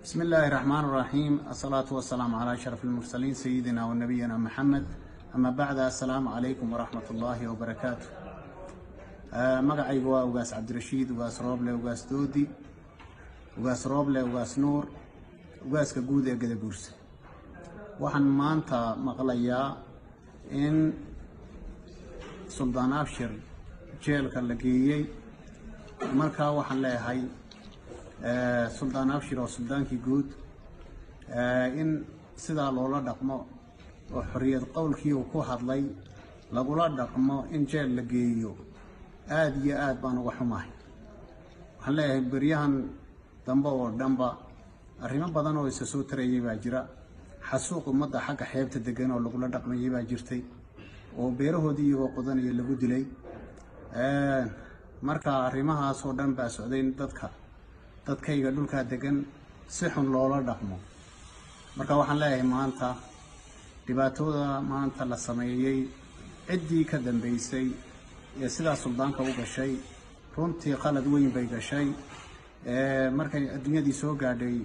بسم الله الرحمن الرحيم، الصلاة والسلام على أشرف المرسلين، سيدنا ونبينا محمد. أما بعد، السلام عليكم ورحمة الله وبركاته. Magacaygu waa Ugaas Cabdirashiid Ugaas Rooble, Ugaas Doodi, Ugaas Rooble, Ugaas Nuur, ugaaska guud ee Gadaguursa. Waxaan maanta maqlayaa in Suldaan Abshir jeelka la geeyey. Markaa waxaan leeyahay, Suldaan Abshir oo suldaankii guud, in sidaa loola dhaqmo oo xorriyad qowlkii uu ku hadlay lagula dhaqmo in jeel la geeyo, aada iyo aad baan uga xumahay. Waxaan leeyahay, beryahan dambe oo dhanba arrimo badan oo isa soo tarayay baa jira. Xasuuq ummadda xagga xeebta degan oo lagula dhaqmayay baa jirtay, oo beerahoodii iyagoo qodanaya lagu dilay. Marka arrimahaas oo dhan baa socday in dadka dadkayga dhulkaa degan si xun loola dhaqmo. Marka waxaan leeyahay, maanta dhibaatada maanta la sameeyey, ciddii ka dambeysay ee sidaa suldaanka u gashay, runtii qalad weyn bay gashay. Markay adduunyadii soo gaadhay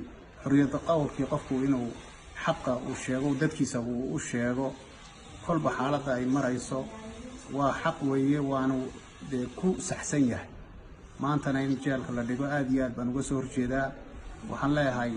xorriyadda qowlkii, qofku inuu xaqa uu sheego, dadkiisa uu u sheego kolba xaaladda ay marayso, waa xaq weeye, waanu dee ku saxsan yahay. Maantana in jeelka la dhigo aada iyo aad baan uga soo horjeedaa. Waxaan leeyahay